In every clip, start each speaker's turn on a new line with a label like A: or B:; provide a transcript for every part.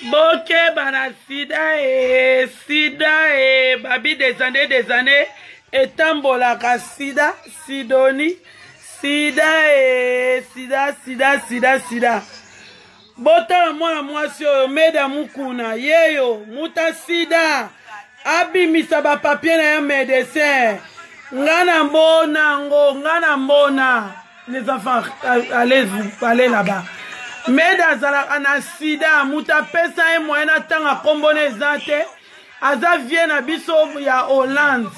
A: Bokeba na sida e sida e babi des années des années etambolaka sida sidoni sida e sida sida sida sida botala mwana mwasi oyo meda mukuna yeyo muta sida abimisa bapapie na ya medecin nga na mbona ngo nga na mbona. Les enfants, allez, allez là-bas. Meda azalaka na sida, moto apesa ye moyen atanga nkombo na eza te. Aza vie na biso ya Hollande.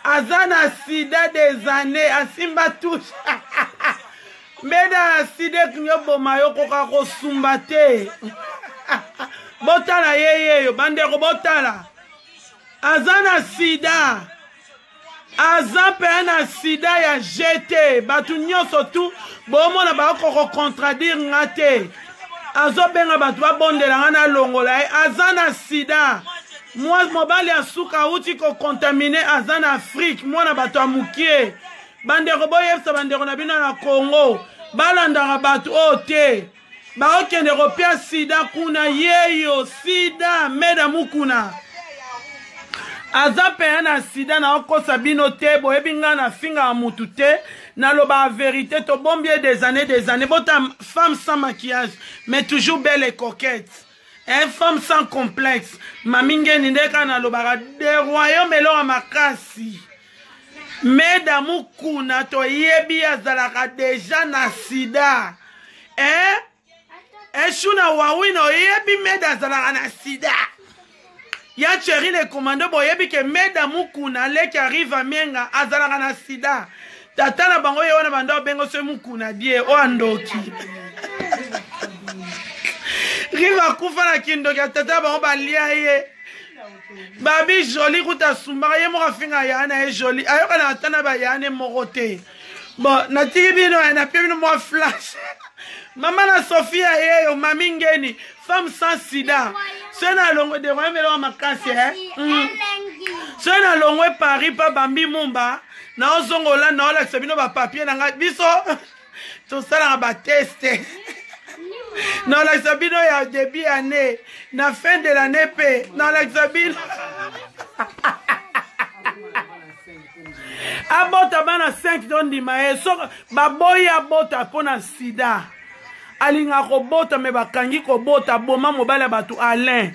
A: Aza na sida des années, asimba touche. Meda na sida ekingi oboma yo koka kosumba te. Botala ye yeyo, bandeko botala. Aza na sida. Aza mpe na sida ya GT. Bato nyonso tu bomona bakoko kocontredire nga te. Azobenga bato babondela nga nalongola ye. Aza na sida. Mwa mobali ya suka auti kocontamine, aza na Afrique, mwana bato ya mokie. Bandeko boyebisa bandeko na bino na Congo balandaka bato oyo te. Baokende kopia sida kuna yeyo sida meda mukuna aza mpenza na sida. Naokosa bino te, boyebi ngai nafingaka mutu te, nalobaka verité. Tobombi ye des années des années. Bota femme sans maquillage mais toujours belle et coquette, hein, femme sans complexe. Mami ngeni nde kaka nalobaka de royaume eloko makasi. Meda mukuna toyebi azalaka deja na sida, eh? Eshuna wawina oyebi Meda azalaka na sida ya Thierry le commando. Boyebi ke Meda mukuna leki arrive mienga azalaka na sida. Tata na bango ye wana banda obengo so mukuna die oyo andoki rive akufa na kindoki ya tata na bango balia ye. Babi joli kuta asumbaka ye moko afinga ya na ye joli ayokana ata na bayane moko te. Bon, natiki bino, napie bino mwa flash. Mama na Sofia yeyo, mami ngeni femme sans sida. Soki na longwe de royaume eloko makasi, eh? Soki na longwe Paris pa bambi mumba naozonga Hollande, naolakisa bino bapapier na ngai. Biso tosalaka bateste, naolakisa bino ya début année na fin de l'année mpe naolakisa bino. Abota bana 5 tondima ye. So baboyi abota mpo na sida, alingaka kobota me bakangi kobota. Aboma mobali ya bato Alain,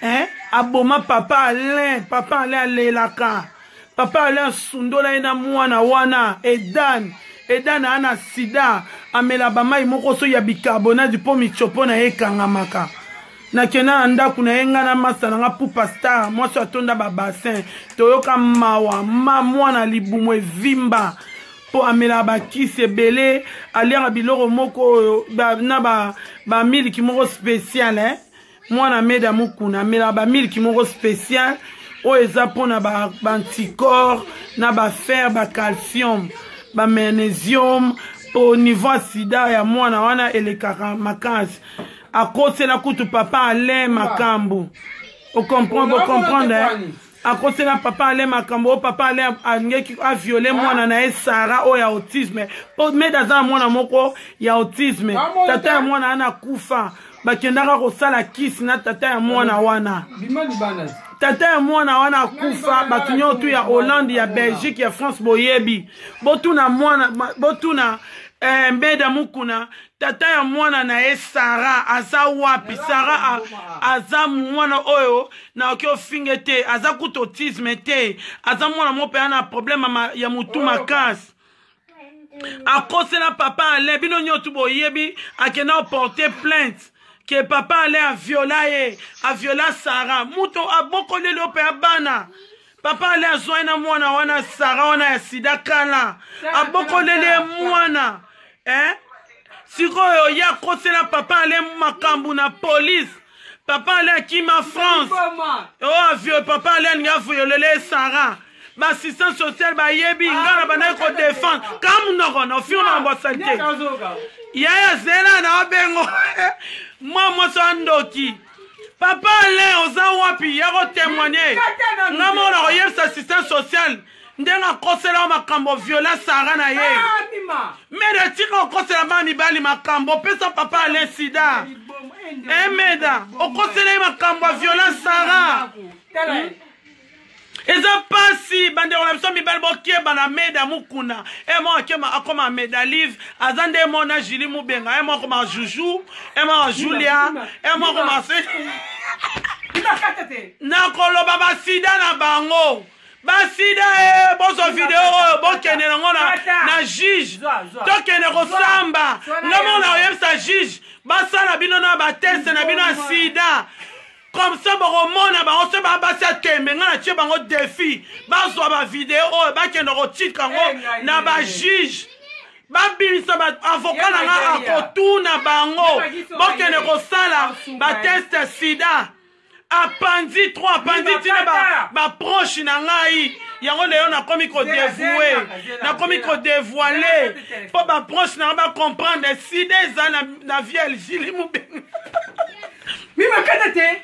A: eh? Aboma papa Alain. Papa Alain alelaka. Papa Alain asundola ye na mwana wana Edan. Edan aa na sida, amela bamai moko so ya bicarbonate mpo michopo na ye ekangamaka. Nakenda na ndako na ye ngai na masa na nga pupa star mwasi atonda babassin. Toyoka mawa ma mwana libumu evimba mpo amelaka bakisi ebele, aliaka biloko moko oyo na bamiliki moko spécial, eh? Mwana Meda mukuna amelaka bamiliki moko spécial oyo eza mpona baanticorps na bafer, bacalcium, bamagnésium po niveau ya sida ya mwana wana elekaka makasi. Akosela kutu papa Alain makambo, ocomprendre? Bocomprendre, akosela papa Alain makambo oyo papa Alain alingaki aviole mwana na ye Sara oyo ya autisme, po Meda aza na mwana moko ya autisme. Tata ya mwana wana akufa, bakendaka kosala kisi na tata ya mwana wana. Tata ya mwana wana akufa. Bato nyonso tu ya Hollande, ya Belgique, ya France boyebi. Botuna mwana, botuna Meda mukuna, tata ya mwana na ye Sara aza wapi? Sara aza mwana oyo nakoki ofinge te, aza kutu autisme te, aza mwana moko mpenza na problème ya motu makasi. Akosela papa Alain, bino nyonso boyebi, akenda koporte plainte ke papa Alain aviola ye, aviola Sara. Moto abokoleli yo mpe ya bana, papa Alain azwa ye na mwana wana Sara wana ya sida kala, abokoleli ye mwana, eh? Sikoyo ye akosela papa Alain makambo na police. Papa Alain akima France oyo avio papa Alain alingi aviolele Sara. Baassistance sociale bayebi ngai na bandaki kodefendre ka monoko na ofio na makambo ya salite. Yaya zela na obengo mwa mwasi wa ndoki. Papa Alain oza wapi ya kotémoigne? Nga moko na koyebisa assistance sociale. Ndenge akosela yo makambo viola Sara na ye.
B: Ah,
A: Meda tika okosela bana mibali makambo opesa papa Alain sida. Eh, Meda okosela ye makambo ya viola Sara. Eza mpasi bandeko na biso mibali bokeba na Meda Mukuna. E mo akema akoma Meda Live aza nde mo na Julie Mubenga e mo akoma Juju e mo Julia e mo akoma nakoloba basida na bango basida e bozwa video oyo bokende nango na, na juge tokende kosamba nga moko na koyebisa juge basala bino na bateste na bino ya sida comme ça bokomona bango soki baa basi ya tembe ngai natie bango defi bazwa bavideo oyo bakende kotika yango eh, na bajuge babimisa baavoka na ngai akotuna bango bokende kosala bateste sida apanzi trop apanzi ntina baproche na ngai yango lelo nakomi kodevoue nakomi kodevoile mpo baproche na ngai bacomprendre sida eza na viel jili mobenga
B: Mima kata te.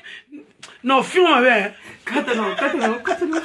A: Non, film mabe.
B: Kata no, kata no, kata no.